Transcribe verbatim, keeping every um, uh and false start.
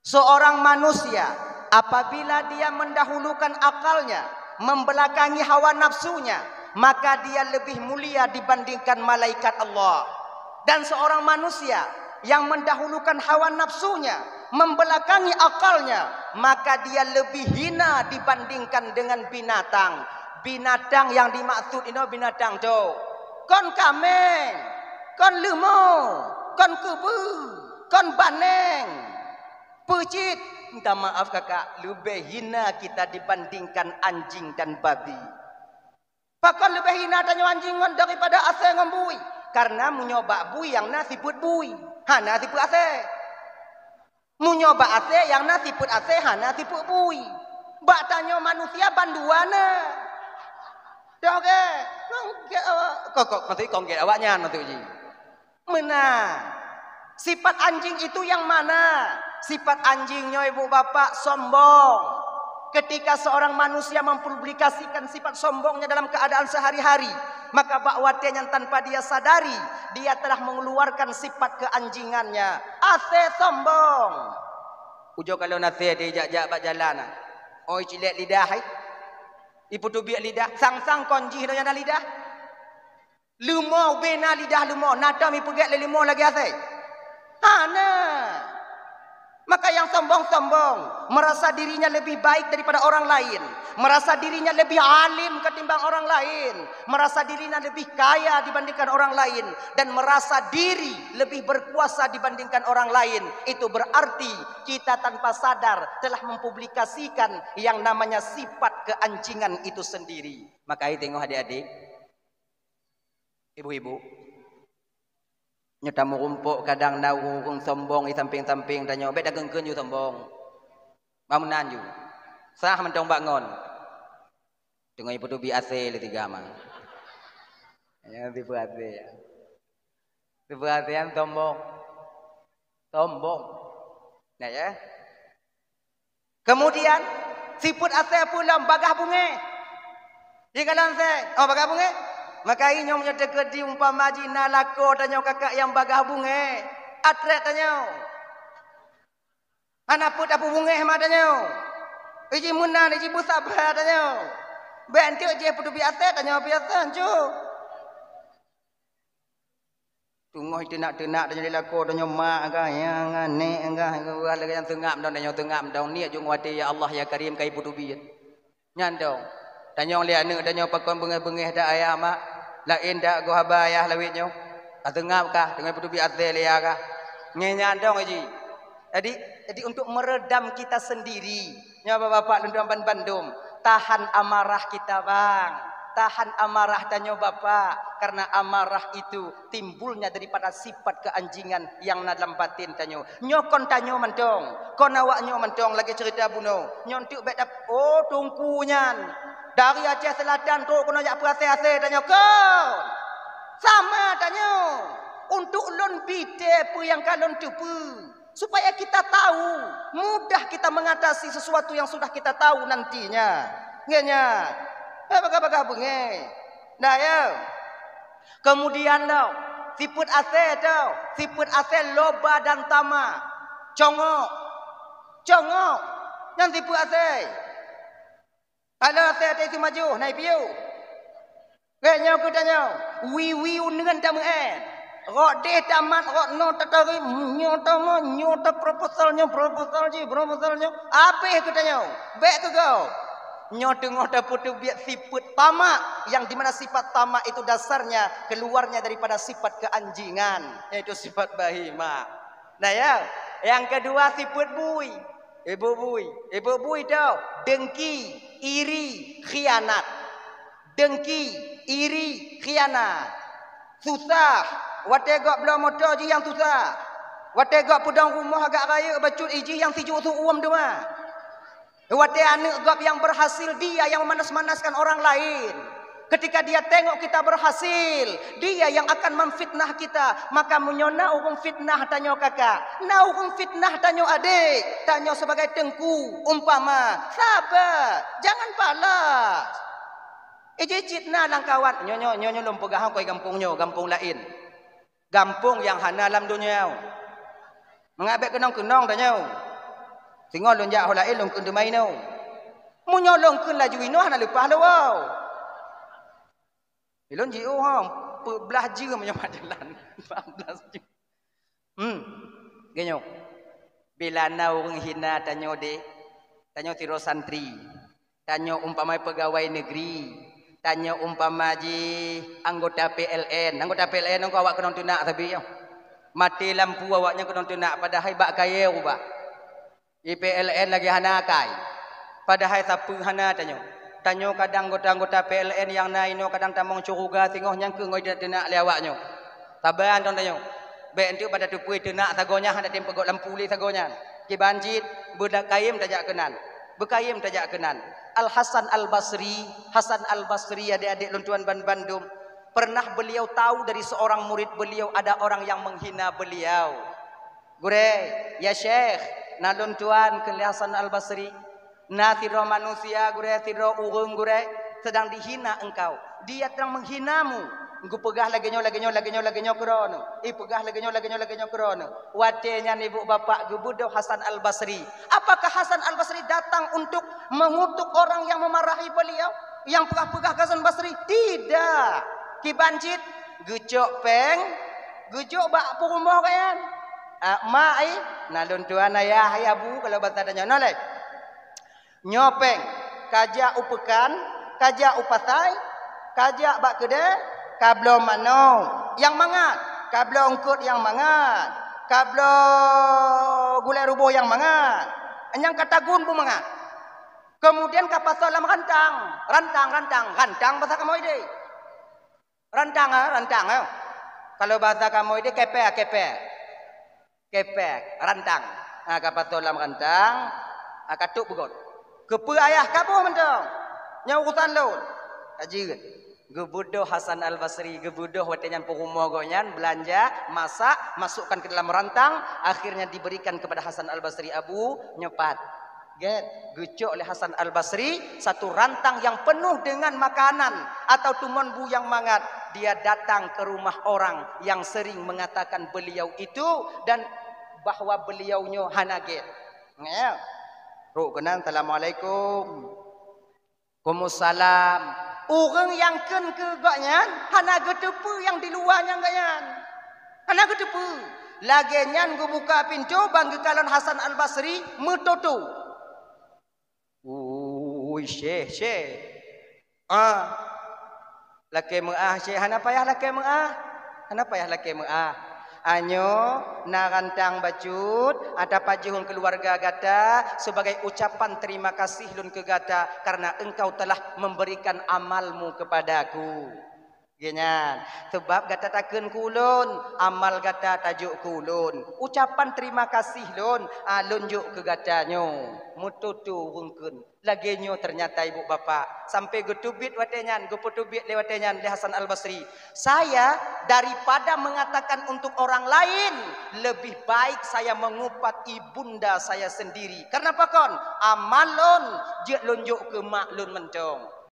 Seorang manusia, apabila dia mendahulukan akalnya, membelakangi hawa nafsunya, maka dia lebih mulia dibandingkan malaikat Allah. Dan seorang manusia yang mendahulukan hawa nafsunya, membelakangi akalnya, maka dia lebih hina dibandingkan dengan binatang. Binatang yang dimaksud inoe binatang tu. Kon kameng, kon leumo, kon keubeu, kon baneng. Peucit, minta maaf kakak, leubeh hina kita dibandingkan anjing dan babi. Pakon leubeh hina tanyoe anjing ngon daripada asèe ngon bui? Karena meunyoe bak bui nyang na sifeuet bui, hana sifeuet asèe. Meunyoe bak asèe nyang na sifeuet asèe, hana sifeuet bui. Bak tanyoe manusia bandua na. Dah, oke. Kok, kok, maksud kok, awaknyan maksud jih. Meunan. Sifat anjing itu yang mana? Sifat anjing nyoe, ibu bapak, sombong. Ketika seorang manusia mempublikasikan sifat sombongnya dalam keadaan sehari-hari, maka bak watèe nyan tanpa dia sadari, dia telah mengeluarkan sifat keanjingannya. Asèe sombong. Ujoe kalon asèe teuh jak-jak bak jalan, ah. Oh, icilek lidah, hai. Ipeutubiek lidah, sang-sang kon jih donya na lidah. Leumo, ubé na lidah leumo, na tom ipeugèt lé leumo lagèe asèe? Hana. Maka yang sombong-sombong, merasa dirinya lebih baik daripada orang lain, merasa dirinya lebih alim ketimbang orang lain, merasa dirinya lebih kaya dibandingkan orang lain, dan merasa diri lebih berkuasa dibandingkan orang lain, itu berarti kita tanpa sadar telah mempublikasikan yang namanya sifat keanjingan itu sendiri. Maka, hai, tengok adik-adik, ibu-ibu, nyoe tameurumpok kadang na ureueng sombong di sampéng-sampéng tanyoe, bèk takeun-keun ju sombong. Bak meunan ju. Sah mantong bak ngon. Teungoh ipeutubiek asèe lé tiga ma. Ya, tipe asèe, ya. Tipe asèe nyan sombong. Sombong. Nah, ya. Kemudian, sifeuet asèe peue lom? Bagah beungèh. Di kalan sèe, oh, bagah beungèh. Maka inyoe meunyoe teukeudi umpama jih na lakoe tanyoe kakak nyang bagah beungèh, atrét tanyoe. Hana peuet tapeubeungèh ma tanyoe. Iji meunan, iji beusaba tanyoe. Bèk enteuk jih peutubiek asèe tanyoe biasa, ancu. Teungoh teunak-teunak tanyoe di lakoe tanyoe mak agah, nyang anèk agah, lagèe nyang teungab dong, tanyoe teungab dong. Niet ju watèe, "Ya Allah, ya Karim, ka ipeutubiet." Nyan dong. Tanyong lé aneuk tanyoe pakon beungèh-beungèh that ayah mak. Laén that goh haba ayah lawét nyoe. Ka teungab kah, teungoh ipeutubiet asèe lé ayah kah. Nyan, nyan dong, Haji. Jadi, jadi untuk meredam kita sendiri. Nyoe bapak-bapak lôn tuan ban bandum. Tahan amarah kita, bang. Tahan amarah tanyoe, bapak. Karena amarah itu timbulnya daripada sifat keanjingan nyang na lam batin tanyoe. Nyoe kon tanyoe mantong, kon awak nyoe mantong lagèe cerita bunoe. Nyoe enteuk bèk dap-, oh, teungku nyan dari Aceh Selatan trok keunoe jak peuasèe-asèe tanyoe kon. Sama tanyoe. Untuk lôn bite peue nyang ka lôn teupeue. Supaya kita tahu, mudah kita mengatasi sesuatu yang sudah kita tahu nantinya. Nggak nya? Eh, bagah-bagah beungèh. Nah, ya. Kemudian, lo, sifeuet asèe tu, sifeuet asèe loba dan tamak. Congok. Congok. Nyan sifeuet asèe. Hana asèe teuh si maju, na ipiôh. Lheuh nyoe geutanyoe, wie-wie uneuen tameu'èn. Rot deh tamat, rot noe tatarém, nyoe tamat, nyoe taproposal, nyoe proposal jih, proposal nyoe. Abéh geutanyoe, bèk keu gob. Nyoe teungoh tapeuteubiet sifeuet tamak, yang di mana sifat tamak itu dasarnya keluarnya daripada sifat keanjingan, yaitu sifat bahimah. Nah, ya, yang kedua sifeuet bui. Ibu bui, ibu bui tu dengki, iri, khianat. Dengki, iri, khianat. Susah, watèe gob bloe moto jih nyang susah. Watèe gob peudong rumoh agak rayeuk bacut, ijih nyang sijuek su uem teuma. Watèe aneuk gob nyang berhasil, dia yang memanas-manaskan orang lain. Ketika dia tengok kita berhasil, dia yang akan memfitnah kita. Maka meunyoe na ureueng fitnah tanyoe kakak, na ureueng fitnah tanyoe adék, tanyoe sebagai teungku, umpama, sabar, jangan balas. Ijih cit na lam kawan, nyoe, nyoe, nyoe, nyoe lôn peugah kon gampông nyoe, gampông laén. Gampông nyang hana lam donya. Mangat bèk keunong-keunong tanyoe. Teungoh lôn jak ho laén lôn kheun teuma inoe. Meunyoe lôn kheun laju inoe hana leupah lôn. Ilôn jiôh ha, peuet blah jeuem nyoe mat jalan. Empat belas jeuem. Hmm. Geunyoe. Bila na ureuëng hina tanyoe deh, tanyoe sidroe santri, tanyoe umpama pegawai negeri, tanyoe umpama jih anggota P L N. Anggota P L N ngon awak keunong teunak sabe nyoe. Maté lampu awaknyan keunong teunak padahai bak kayée ubah. Di P L N lagée hana akai. Padahai sapeue hana tanyoe. Tanyoe kadang anggota-anggota P L N nyang na inoe kadang tamong syeuruga singoh nyang keu ngoi teunak lé awaknyoe. Saban dong tanyoe. Bék enteuk bak tateupeue teunak sagoe nyan hana tem peugok lampu lé sagoe nyan. Kiban cit, beukayém tajak keunan. Beukayém tajak keunan. Al Hasan Al Basri, Hasan Al Basri adik-adik lôn tuan ban bandum, pernah beliau tahu dari seorang murid beliau ada orang yang menghina beliau. Gurée, ya Syekh, na lôn tuan kheun lé Hasan Al Basri. Na sidroe manusia gurée, sidroe ureuëng gurée sedang dihina engkau. Dia sedang menghinamu. Geupeugah lagée nyoe, lagée nyoe, lagée nyoe, lagée nyoe keudroe. Ipeugah lagée nyoe, lagée nyoe, lagée nyoe keudroe. Watée nyan ibu bapak geubeudôh Hasan Al Basri. Apakah Hasan Al Basri datang untuk mengutuk orang yang memarahi beliau, yang peugah-peugah keu Hasan Al Basri? Tidak. Kiban cit geucok péng, geujok bak peurumoh gobnyan. Ah, mak ai, na lôn tuan ayah ai abu kalau basa tanyoe na lé. Nyoe péng, kajak u peukan, kajak u pasai, kajak bak keudée, kabloe manok nyang mangat, kabloe eungkot nyang mangat, kabloe gulée ruboh nyang mangat, nyang ka tagun beumangat. Kemudian kapasoe lam rantang, rantang, rantang, rantang basa kamoe ideh. Rantang, ah, rantang, ah. Kalau basa kamoe ideh kepek, kepek. Kepek, rantang. Ha, kapasoe lam rantang, ha, katuek beugot. Keupeue ayah kaboh mantong? Nyan urusan lôn. Ka jeuet. Geubeudôh Hasan Al Basri, geubeudôh watée nyan peurumoh gobnyan beulanja, masak, masukkan ke dalam rantang, akhirnya diberikan kepada Hasan Al Basri, Abu, nyoe pat. Gét, geucok lé Hasan Al Basri satu rantang yang penuh dengan makanan atau tumon bu yang mangat. Dia datang ke rumah orang yang sering mengatakan beliau itu dan bahwa beliau nyoe hana gét. Ngeue. Rôk keunan, "Assalamualaikum." "Waalaikumsalam." Ureuëng nyang kheun keu gobnyan hana geuteupeue nyang di luwa nyan gobnyan. Hana geuteupeue. Lagée nyan geubuka pintoe ban geukalon Hasan Al Basri meutoto. "Ui, Syekh, Syekh." "Ah, lakée meuáh, Syekh." "Hana payah lakée meuáh. Hana payah lakée meuáh. Anyoe na rantang bacut, ata pajoh ngon keuluwarga gata sebagai ucapan terima kasih lôn keu gata karena engkau telah memberikan amalmu kepadaku." Geuhnyan, "Sabab gata takheun keu ulôn, amal gata tajok keu ulôn. Ucapan terima kasih lôn, ah, lôn jok keu gata nyoe." Meututoe ureuëng kheun. Lagée nyoe ternyata ibu bapak, sampai geuteubiet watée nyan, geupeuteubiet lé watée nyan lé Hasan Al Basri, "Saya daripada mengatakan untuk orang lain, lebih baik saya mengupat ibunda saya sendiri. Karena pakon? Amal lôn jeuet lôn jok keu mak lôn mantong."